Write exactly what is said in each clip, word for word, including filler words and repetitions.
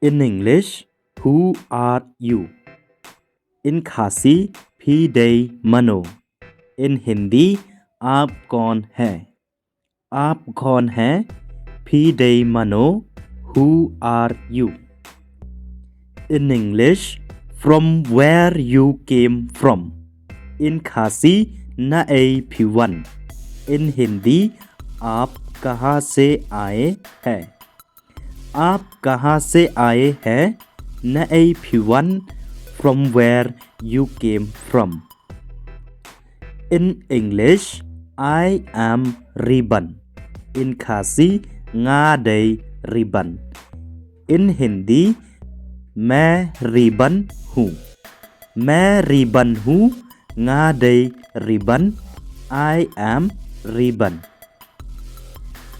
In English, who are you? In Khasi, phi dei mano? In Hindi, aap kaun hai? Aap kaun hai? Phi dei mano? Who are you? In English, from where you came from? In Khasi, naei phi wan? In Hindi, aap kahan se aaye hai? Aap kahan se aaye hai? Naei phi wan? From where you came from? In English, I am Riban. In Khasi, nga dei Riban. In Hindi, मैं रिबन हूँ। मैं रिबन हूँ। Nga dei Riban. I am Riban.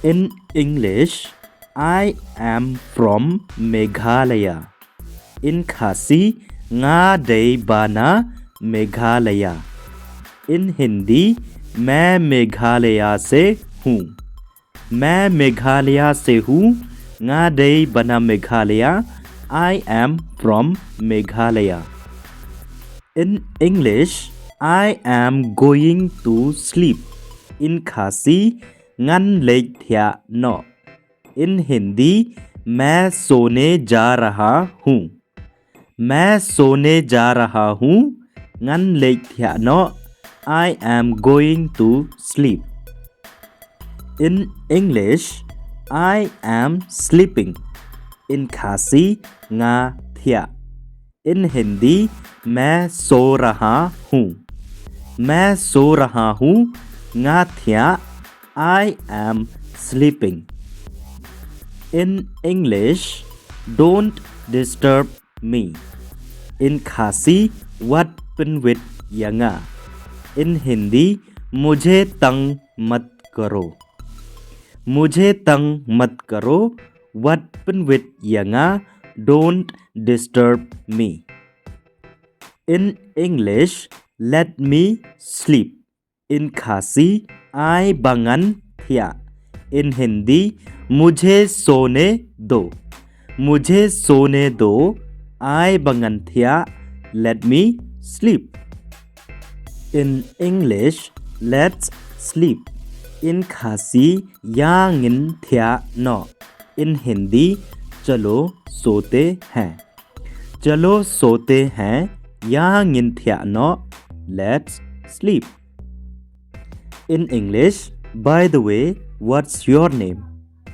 In English, I am from Meghalaya. In Khasi, nga dei bana Meghalaya. In Hindi, मैं मेघालय से हूँ। मैं मेघालय से हूँ। Nga dei bana Meghalaya. I am from Meghalaya. In English, I am going to sleep. In Khasi, ngan leit thiah noh. In Hindi, मैं सोने जा रहा हूँ। मैं सोने जा रहा हूँ। Ngan leit thiah noh. I am going to sleep. In English, I am sleeping. In Khasi, nga thiah. In Hindi, मैं सो रहा हूँ। मैं सो रहा हूँ। Nga thiah. I am sleeping. In English, don't disturb me. In Khasi, wat pynwit ïa nga. In Hindi, मुझे तंग मत करो। मुझे तंग मत करो। Wat pynwit ïa nga. Don't disturb me. In English, let me sleep. In Khasi, ai ba ngan thiah. In Hindi, मुझे सोने दो। मुझे सोने दो। Ai ba ngan thiah. Let me sleep. In English, let's sleep. In Khasi, ïa ngin thiah noh. In Hindi, चलो सोते हैं। चलो सोते हैं। Ïa ngin thiah noh। Let's sleep. In English, by the way, what's your name?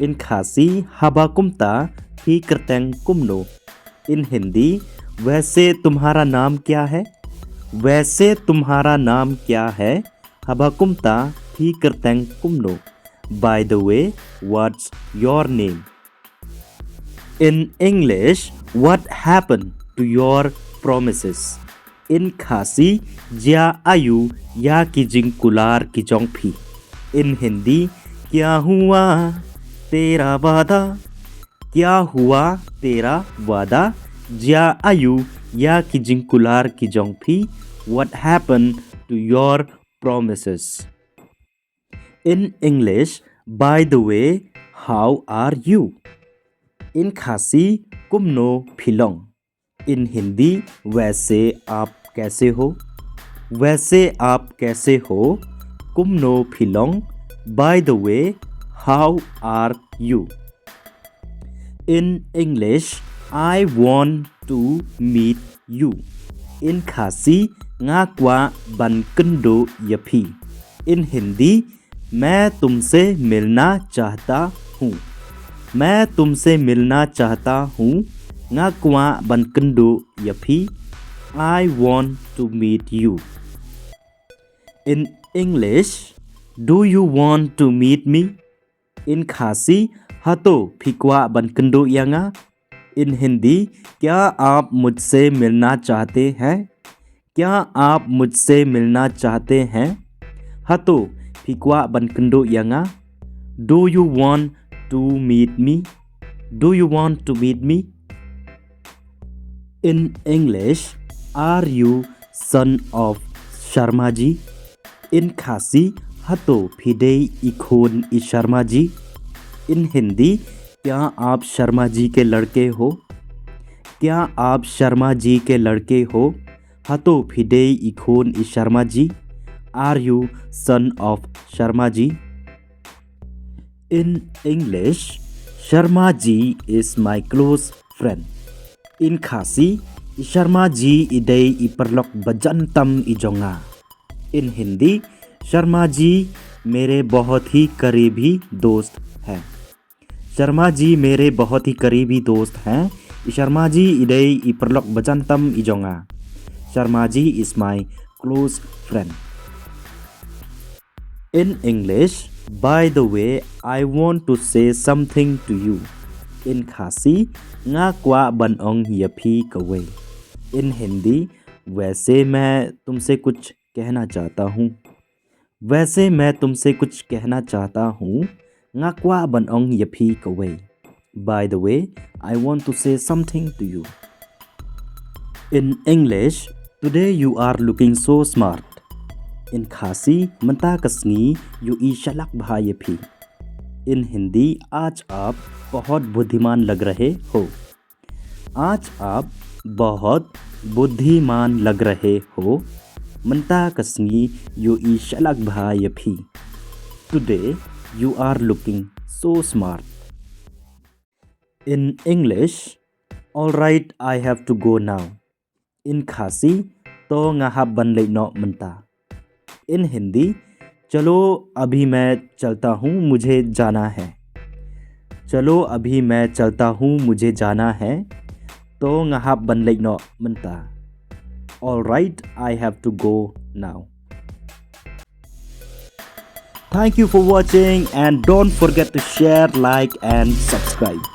In Khasi, haba kumta, phi kyrteng kumno? In Hindi, वैसे तुम्हारा नाम क्या है? वैसे तुम्हारा नाम क्या है? Haba kumta, phi kyrteng kumno? By the way, what's your name? In English, what happened to your promises? In Khasi, jia aiu ïa ki jingkular ki jong phi? In Hindi, क्या हुआ तेरा वादा? क्या हुआ तेरा वादा? Jia aiu ïa ki jingkular ki jong phi? What happened to your promises? In English, by the way, how are you? In Khasi, kumno phi long? In Hindi, वैसे आप कैसे हो? वैसे आप कैसे हो? Kumno phi long? By the way, how are you? In English, I want to meet you. In Khasi, nga kwah ban kynduh ïa phi. In Hindi, मैं तुमसे मिलना चाहता हूँ। मैं तुमसे मिलना चाहता हूँ। Nga kwah ban kynduh ïa phi. I want to meet you. In English, do you want to meet me? In Khasi, hato phi kwah ban kynduh ïa nga? In Hindi, क्या आप मुझसे मिलना चाहते हैं? क्या आप मुझसे मिलना चाहते हैं? Hato phi kwah ban kynduh ïa nga? Do you want to meet me? Do you want to meet me? In English, are you son of Sharma ji? In Khasi, hato phi dei i khun i Sharma ji? In Hindi, क्या आप शर्मा जी के लड़के हो? क्या आप शर्मा जी के लड़के हो? Hato phi dei i khun i Sharma ji? Are you son of Sharma ji? In English, Sharma ji is my close friend. In Khasi, i Sharma ji i dei i paralok bajan tam i jong nga. In Hindi, शर्मा जी मेरे बहुत ही करीबी दोस्त हैं। शर्मा जी मेरे बहुत ही करीबी दोस्त हैं। I Sharma ji i dei i paralok bajan tam i jong nga. Sharma ji is my close friend. In English, by the way, I want to say something to you. In Khasi, nga kwah ban ong ïa phi kawei. In Hindi, वैसे मैं तुमसे कुछ कहना चाहता हूँ। वैसे मैं तुमसे कुछ कहना चाहता हूँ. Nga kwah ban ong ïa phi kawei. By the way, I want to say something to you. In English, today you are looking so smart. In Khasi, mynta ka sngi ïohi shalak bha ïa phi. In Hindi, आज आप बहुत बुद्धिमान लग रहे हो. आज आप बहुत बुद्धिमान लग रहे हो. Mynta ka sngi ïohi shalak bha ïa phi. Today you are looking so smart. In English, all right, I have to go now. In Khasi, to nga hap ban leit noh mynta. In Hindi, चलो अभी मैं चलता हूँ, मुझे जाना है. चलो अभी मैं चलता हूँ, मुझे जाना है. To nga hap ban leit noh mynta. All right, I have to go now. Thank you for watching and don't forget to share, like and subscribe.